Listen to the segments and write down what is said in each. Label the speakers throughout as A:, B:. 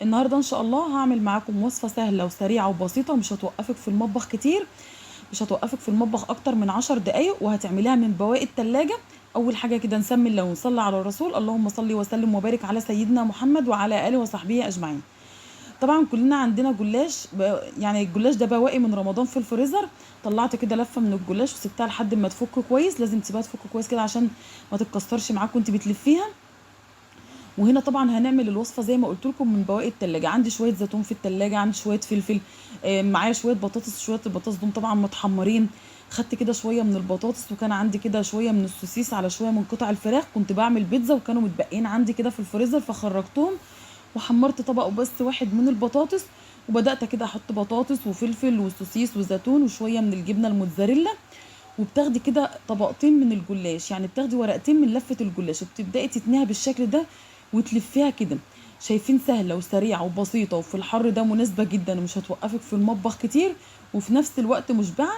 A: النهارده ان شاء الله هعمل معاكم وصفه سهلة وسريعة وبسيطة ومش هتوقفك في المطبخ كتير، مش هتوقفك في المطبخ اكتر من 10 دقايق، وهتعمليها من بواقي التلاجة. اول حاجة كده نسمي الله ونصلي على الرسول، اللهم صل وسلم وبارك على سيدنا محمد وعلى اله وصحبه اجمعين. طبعا كلنا عندنا جلاش، يعني الجلاش ده بواقي من رمضان في الفريزر. طلعت كده لفه من الجلاش وسبتها لحد ما تفك كويس، لازم تسيبها تفك كويس كده عشان ما تتكسرش معاك وانت بتلفيها. وهنا طبعا هنعمل الوصفة زي ما قلت لكم من بواقي التلاجة. عندي شوية زيتون في التلاجة، عندي شوية فلفل، معايا شوية بطاطس، شوية البطاطس دول طبعا متحمرين. خدت كده شوية من البطاطس، وكان عندي كده شوية من السوسيس على شوية من قطع الفراخ، كنت بعمل بيتزا وكانوا متبقيين عندي كده في الفريزر فخرجتهم، وحمرت طبق بس واحد من البطاطس، وبدات كده احط بطاطس وفلفل وسوسيس وزيتون وشوية من الجبنة الموتزاريلا. وبتاخدي كده طبقتين من الجلاش، يعني بتاخدي ورقتين من لفه الجلاش وبتبداي تتنيها بالشكل ده وتلفيها كده. شايفين سهلة وسريعة وبسيطة، وفي الحر ده مناسبة جدا ومش هتوقفك في المطبخ كتير، وفي نفس الوقت مشبعة.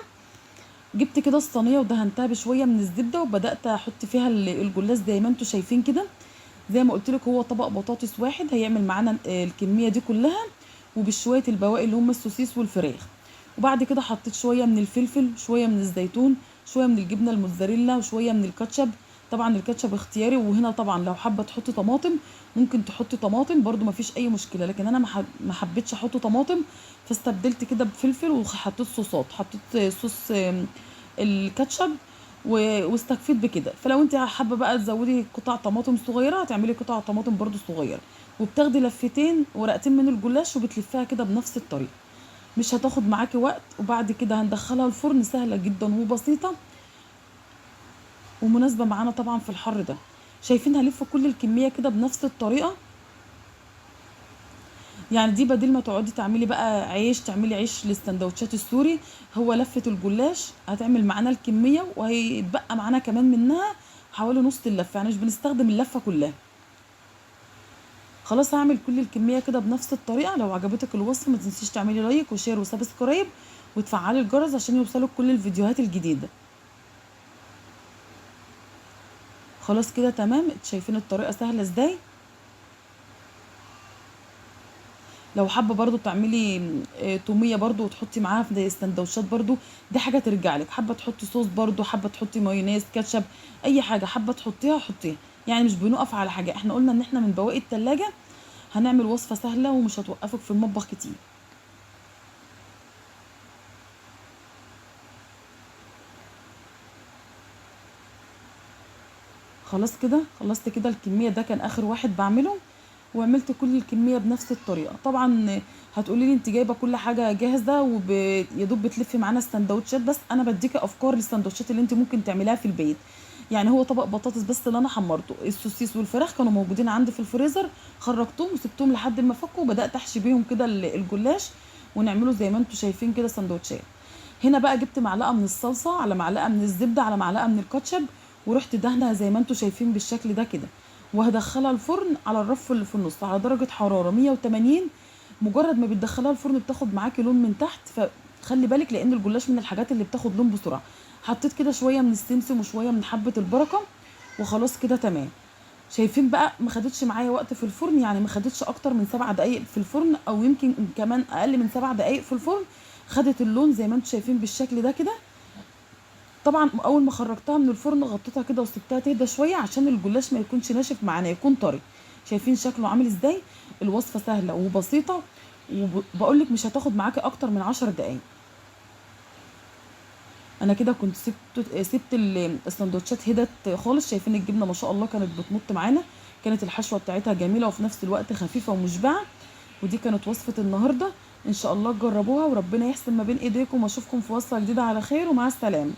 A: جبت كده الصينية ودهنتها بشوية من الزبدة، وبدات احط فيها الجلاش زي ما انتم شايفين كده. زي ما قلت لك هو طبق بطاطس واحد هيعمل معانا الكمية دي كلها، وبشويه البواقي اللي هم السوسيس والفراخ. وبعد كده حطيت شوية من الفلفل، شوية من الزيتون، شوية من الجبنة الموتزاريلا، وشوية من الكاتشب. طبعا الكاتشب اختياري، وهنا طبعا لو حابة تحطي طماطم ممكن تحطي طماطم برده مفيش اي مشكلة، لكن انا ما حبيتش احط طماطم، فاستبدلت كده بفلفل وحطيت صوصات، حطيت صوص الكاتشب واستكفيت بكده. فلو انت حابة بقى تزودي قطع طماطم صغيرة هتعملي قطع طماطم برده صغيرة. وبتاخدي لفتين ورقتين من الجلاش وبتلفيها كده بنفس الطريقة، مش هتاخد معاكي وقت. وبعد كده هندخلها الفرن، سهلة جدا وبسيطة ومناسبة معانا طبعا في الحر ده. شايفين هلف كل الكمية كده بنفس الطريقة، يعني دي بدل ما تقعدي تعملي بقى عيش، تعملي عيش للسندوتشات السوري، هو لفه الجلاش هتعمل معانا الكمية، وهيتبقى معانا كمان منها حوالي نص اللفة، يعني مش بنستخدم اللفة كلها. خلاص هعمل كل الكمية كده بنفس الطريقة. لو عجبتك الوصفة ما تنسيش تعملي like و share و subscribe وتفعلي الجرس عشان يوصلك كل الفيديوهات الجديدة. خلاص كده تمام، شايفين الطريقة سهلة ازاي. لو حابة برضو تعملي توميه برضو وتحطي معاها في السندوتشات برضو، دي حاجة ترجع لك. حابة تحطي صوص برضو، حابة تحطي مايونيز، كاتشب، اي حاجة حابة تحطيها حطيها، يعني مش بنقف على حاجة. احنا قلنا ان احنا من بواقي التلاجة هنعمل وصفه سهلة ومش هتوقفك في المطبخ كتير. خلاص كده خلصت كده الكمية، ده كان اخر واحد بعمله، وعملت كل الكمية بنفس الطريقة. طبعا هتقولي لي انت جايبه كل حاجة جاهزة ويا دوب بتلفي معانا السندوتشات، بس انا بديكي افكار للسندوتشات اللي انت ممكن تعمليها في البيت. يعني هو طبق بطاطس بس اللي انا حمرته، السوسيس والفراخ كانوا موجودين عندي في الفريزر، خرجتهم وسبتهم لحد ما فكوا، وبدات احشي بيهم كده الجلاش ونعمله زي ما انتم شايفين كده سندوتشات. هنا بقى جبت معلقه من الصلصه على معلقه من الزبدة على معلقه من الكاتشب، ورحت دهنها زي ما انتم شايفين بالشكل ده كده، وهدخلها الفرن على الرف اللي في النص على درجة حرارة 180. مجرد ما بتدخلها الفرن بتاخد معاكي لون من تحت، فخلي بالك لان الجلاش من الحاجات اللي بتاخد لون بسرعة. حطيت كده شوية من السمسم وشوية من حبة البركة، وخلاص كده تمام. شايفين بقى ما خدتش معايا وقت في الفرن، يعني ما خدتش اكتر من 7 دقايق في الفرن، او يمكن كمان اقل من 7 دقايق في الفرن. خدت اللون زي ما انتم شايفين بالشكل ده كده. طبعا اول ما خرجتها من الفرن غطيتها كده وسبتها تهدى شوية عشان الجلاش ما يكونش ناشف معانا، يكون طري. شايفين شكله عامل ازاي؟ الوصفة سهلة وبسيطة، وبقول لك مش هتاخد معاكي اكتر من 10 دقايق. انا كده كنت سبت السندوتشات هدت خالص. شايفين الجبنة ما شاء الله كانت بتمط معانا، كانت الحشوه بتاعتها جميلة وفي نفس الوقت خفيفة ومشبعه. ودي كانت وصفه النهارده، ان شاء الله تجربوها وربنا يحسن ما بين ايديكم، واشوفكم في وصفه جديدة على خير، ومع السلامة.